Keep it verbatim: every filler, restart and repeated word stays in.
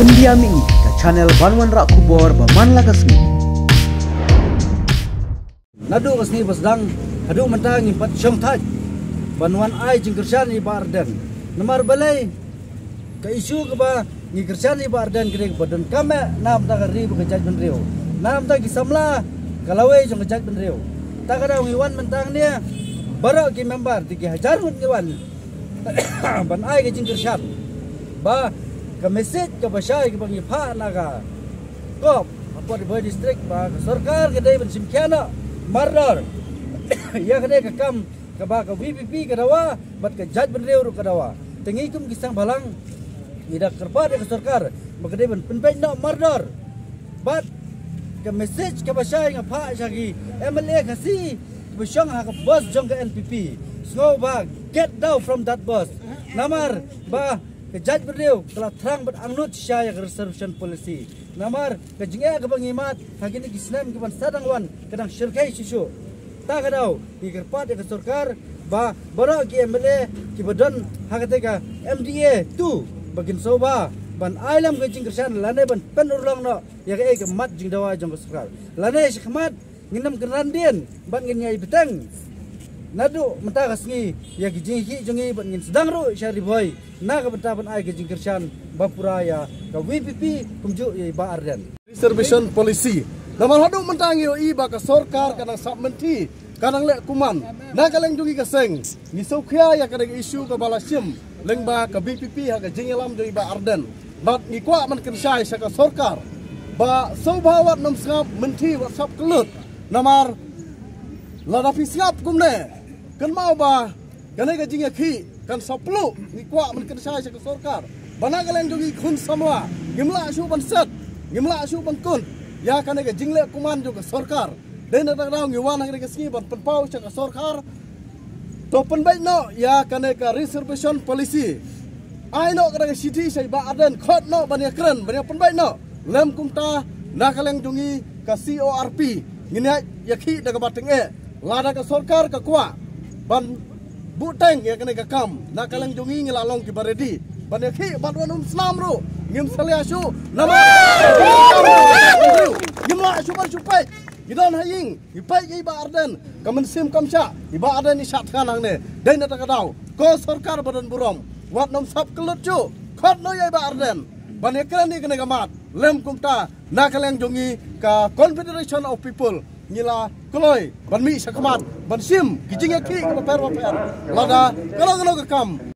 India Mini, ka channel ban wanrah khubor ba man la ka sngi. Naduh ka sngi ba sdang haduh mynta ngi pat shong thait ban wan ai jingkyrshan ïa i Bah Ardent. Namar balei? Ka issue kaba ngi kyrshan ïa i Bah Ardent ka dei kaba donkam eh na bynta ka ri bad ka jaitbynriew. Na bynta ki samla ka lawei jong ka jaitbynriew. Ta ka daw ngi wan mynta hangne baroh ki member, te ki hajar ngut ngi wan ban ai ka jingkyrshan ba ka message kaba shai kaba ngi phah na ka COB hapoh Ri Bhoi District ba ka sorkar ka dei ban shim khia noh mardor ïa kane ka kam kaba ka VPP ka dawa bad ka jaitbynriew ruh ka dawa. Te ngi kum ki seng bhalang ngi da kyrpad ïa ka sorkar ba ka dei ban pynbeit noh mardor. Bad ka message kaba shai nga phah sha ki MLA Khasi kiba shong ha ka bus jong ka NPP, sngewbha get down from that bus. Namar ba ka jaitbynriew ka la thrang bad angnud shisha ïa ka reservation policy. Namar ka jingeh kaba ngi mad ha kine ki snem kiban sa dang wan ka dang shyrkhei shuh shuh. Ta ka daw ngi kyrpad ïa ka sorkar ba baroh ki MLA kiba don ha kata ka MDA tu ba kin sngewbha ban ai lem ka jingkyrshan lane ban pynurlong noh ïa kaei ka mat jingdawa jong ka sorkar. Lane shakhmat ngin ym kynran dien bad ngin ïai bteng naduh mynta ka sngi ïa ki jingïakhih jong ngi bad ngin sdang ruh sha Ri Bhoi na ka bynta ban ai ka jingkyrshan ba pura ïa ka VPP kumjuh ïa i Bah Ardent. Reservation policy. Namar haduh mynta ngi ïohi ba ka sorkar ka dang sap mynthi, ka dang leh kuman. Na ka liang jong ngi ka seng ngi sngewkhia ïa ka dang issue kaba la shim lyngba ka VPP ha ka jingïalam jong i Bah Ardent. Bad ngi kwah ban kynshai sha ka sorkar ba sngewbha wat nym sngap mynthi, wat sap kyllut. Namar lada phi sngap kumne, kynmaw ba kane ka jingïakhih kan sa pluh. Ngi kwah ban kynshai sha ka sorkar ba na ka liang jong ngi khun samla ngim lah shuh ban set, ngim lah shuh ban kut ïa kane ka jingleh kuman jong ka sorkar. Dei na kata ka daw ngi wan ha kane ka sngi ban pynpaw sha ka sorkar, to pynbeit noh ïa kane ka reservation policy. Ai noh kata ka shithi sha i Bah Ardent, khot noh ban ïakren, ban ïa pynbeit noh. Lem kumta na ka liang jong ngi ka CORP ngin ïa ïakhih da kaba tyngeh. Lada ka sorkar ka kwah ban buhteng ïa kane ka kam, na ka liang jong ngi ngi la long kiba ready ban ïakhih bad wat nym snam ruh. Ngim salia shuh namar ngim lah shuh ban shu peit. Ngi don ha ïing ngi peit ïa i Bah Ardent, ka mynsiem kam shah, i Bah Ardent i shah thngan hangne. Dei na kata ka daw ko sorkar ba don burom, wat nym sap kyllut shuh, khot noh ïa i Bah Ardent ban ïakren ïa kane ka mat. Lem kumta na ka liang jong ngi ka Confederation of People ngi la kloi ban mih shakhmat ban shim ki jingïakhih kiba pher ba pher lada kano kano ka kam.